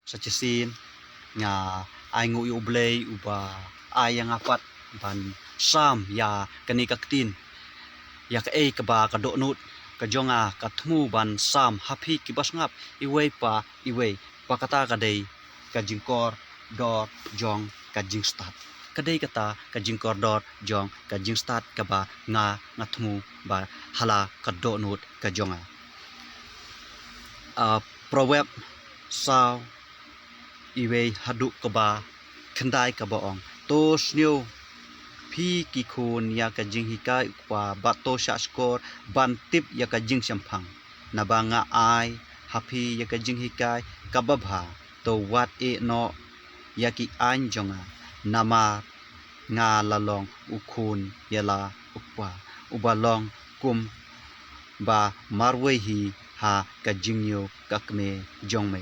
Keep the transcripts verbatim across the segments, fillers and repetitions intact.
Sa shisien nga ai nguh ïa U Blei uba ai ïa nga pat ban sam ïa kane ka ktien, ïa kaei kaba ka dohnud ka jong nga ka thmu ban sam ha phi kiba sngap, iwei pa iwei, ba kata ka dei ka jingkordor jong ka jingstad. Ka dei kata ka jingkordor jong ka jingstad kaba nga, nga thmu ba ha la ka dohnud ka jong nga. Ah, Proverb saw iwei haduh kaba khyndai kaba ong: To sniew phi ki khun ïa ka jinghikai u kpa, bad to shahshkor ban tip ïa ka jingshemphang. Naba nga ai ha phi ïa ka jinghikai kaba bha, to wat ïeh noh ïa ki aiñ jong nga. Namar nga la long u khun ïa la u kpa, uba long kum ba marwei hi ha ka jingïoh ka kmie jong me.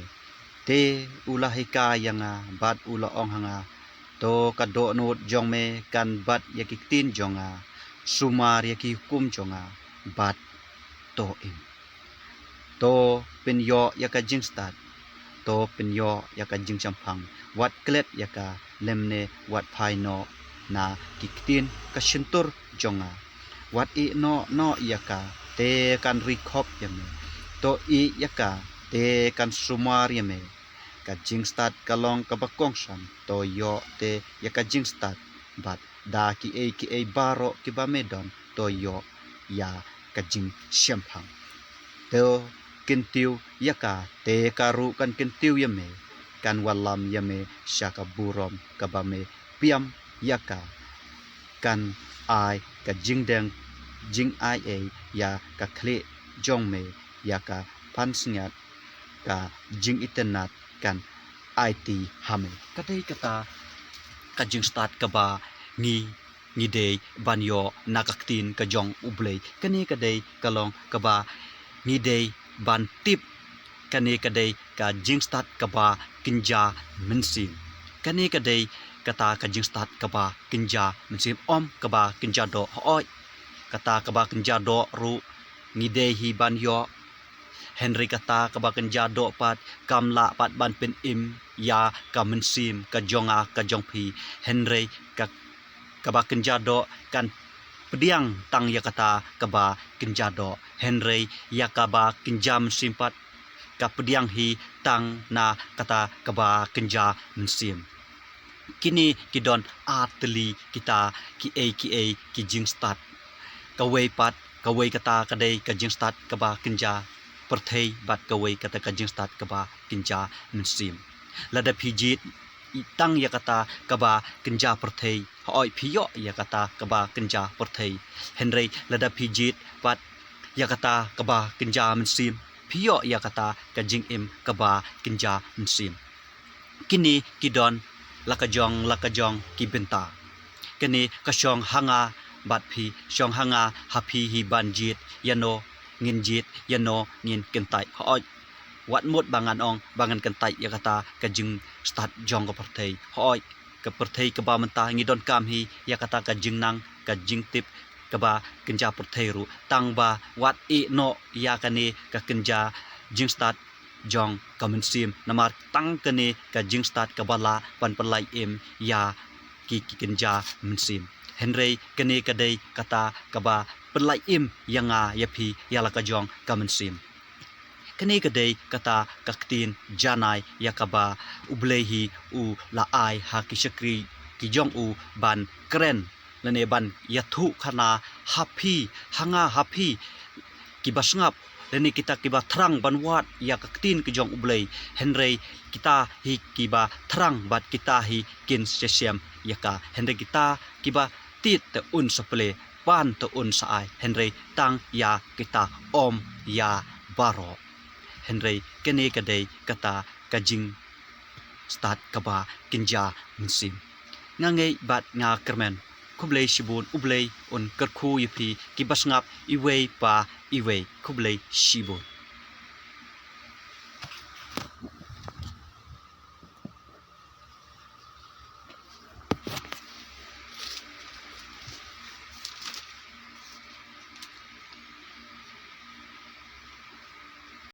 Te u la hikai ïa nga bad u la ong ha nga: To ka dohnud jong me kan bat ïa ki ktien jong nga, sumar ïa ki hukum jong nga, bad to im. To pynïoh ïa ka jingstad, to pynïoh ïa ka jingshemphang, wat klet ïa ka, lymne wat phai noh na ki ktien ka shyntur jong nga. Wat ïeh noh noh ïa ka, te kan ri khop ïa me. To ïeh ïa ka, te kan sumar ïa me. Ka jingstad ka long kaba kongsan, to ïoh te ïa ka jingstad, bad da kiei kiei baroh kiba me don, to ïoh ïa ka jingshemphang. To kyntiew ïa ka, te ka ruh kan kyntiew ïa me, kan wallam ïa me sha ka burom kaba me piam ïa ka, kan ai ka jingdeng jingaiei ïa ka khlieh jong me, ïa ka pansngiat ka jingitynnad kan aiti ha me. Ka dei kata ka jingstad kaba ngi, ngi dei ban ïoh na ka ktien ka jong U Blei. Kane ka dei ka long kaba ngi dei ban tip. Kane ka dei ka jingstad kaba kynja mynsiem. Kane ka dei kata ka jingstad kaba kynja mynsiem, ym kaba kynja doh. Hooid, kata kaba kynja doh ruh ngi dei hi ban ïoh. Hynrei kata kaba kynja doh pat kam lah pat ban pynim ïa ka mynsiem ka jong nga ka jong phi. Hynrei ka, kaba kynja doh kan pdiang tang ïa kata kaba kynja doh. Hynrei ïa kaba kynja mynsiem pat ka pdiang hi tang na kata kaba kynja mynsiem. Kine ki don artylli kita kiei kiei ki jingstad. Kawei pat, kawei kata ka dei ka jingstad kaba kynja pyrthei, bad kawei kata ka jingstad kaba kynja mynsiem. Lada phi jied tang ïa kata kaba kynja pyrthei, hooid, phi ïoh ïa kata kaba kynja pyrthei. Hynrei lada phi jied pat ïa kata kaba kynja mynsiem, phi ïoh ïa kata ka jingim kaba kynja mynsiem. Kine ki don la ka jong la ka jong ki bynta. Kine ka shong ha nga bad phi, shong ha nga ha phi hi ban jied ïano ngin jied, ïano ngin kyntait. Hooid, wat mut ba ngan ong ba ngan kyntait ïa kata ka jingstad jong ka pyrthei. Hooid, ka pyrthei kaba mynta ngi donkam hi ïa kata ka jingnang, ka jingtip kaba kynja pyrthei ruh. Tang ba wat ïeh noh ïa kane ka kynja jingstad jong ka mynsiem, namar tang kane ka jingstad kaba lah ban pynlait im ïa ki, ki kynja mynsiem. Hynrei kane ka dei kata kaba pynlait im ïa nga ïa phi ïa la ka jong ka mynsiem. Kane ka dei kata ka ktien janai ïa kaba U Blei hi u la ai ha ki shakri ki jong u ban kren lane ban ïathuh khana ha phi, ha nga ha phi kiba sngap, lane kita kiba thrang ban wad ïa ka ktien ka jong U Blei. Hynrei kita hi kiba thrang bad kita hi kin shisha ïa ka. Hynrei kita kiba tied te un sa plie, pan te un sa ai. Hynrei tang ïa kita, ym ïa baroh. Hynrei kane ka dei kata ka jingstad kaba kynja mynsiem. Nga ngeit bad nga kyrmen. Khublei shibun, U Blei un kyrkhu ïa phi kiba sngap iwei pa iwei. Khublei shibun.